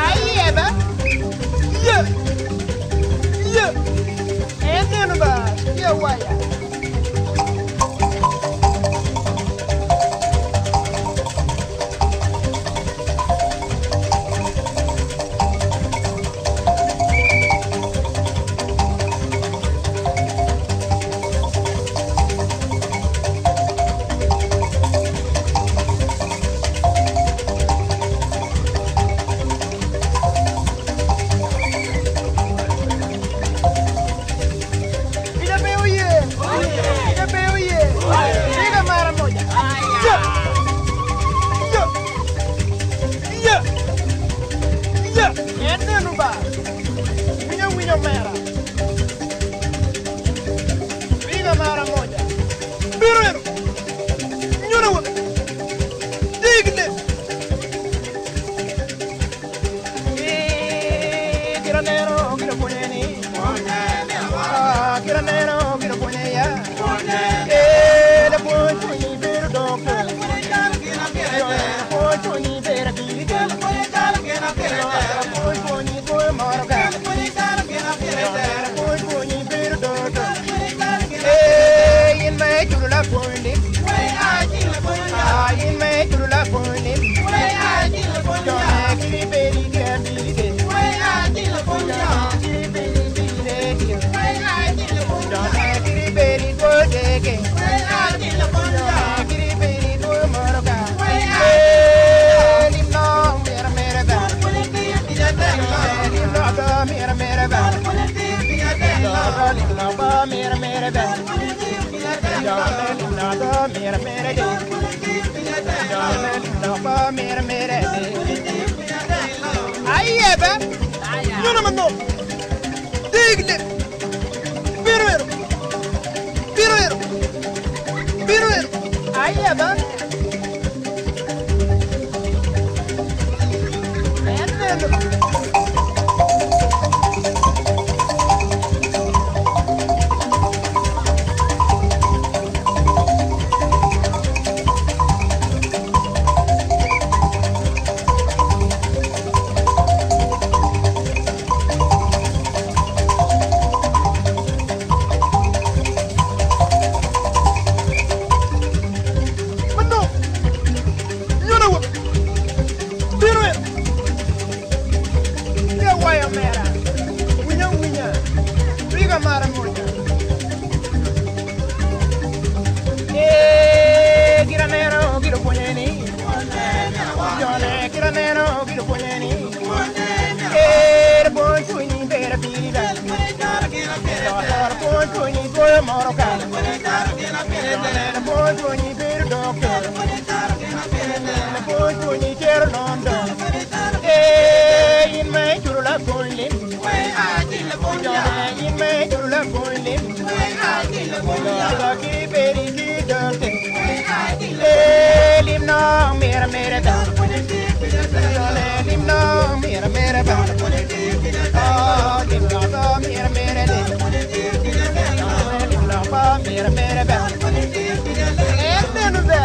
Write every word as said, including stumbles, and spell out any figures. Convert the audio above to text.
Aye ba. Ye. Ye. Ene no ba. Ye wa ya. Idabe oye! Idabe oye! Idabe mara moja! Ya! Ya! Ya! Ya! Ene no ba! Winyo, winyo mera! Idabe mara moja! Biro ero! Nyona wo! Digne! Aye ba. Nyona mano. Digne. Biro ero. Biro ero. Biro ero. Aye ba. Mano, nyona wo, biro ero. Ye wa ya mera, winya winya, riga mara moja. Eh, gira nero, gira ponyeni. Jone, gira nero, gira ponyeni. Eh, bon chuni bera bira. Doctor, bon chuni boy moroka. Jone, bon chuni bira doctor. Jone, bon chuni cher London. Eh, in me churu la koile. Jone, in me churu la koile. Doctor, ki beri ki doctor. Eh, lim no, mera, mera, da. Jone, lim no, mera, mera, da. Oh, lim no, mera, mera, da. Jone, lim no, mera, mera, da. Eh, menu da.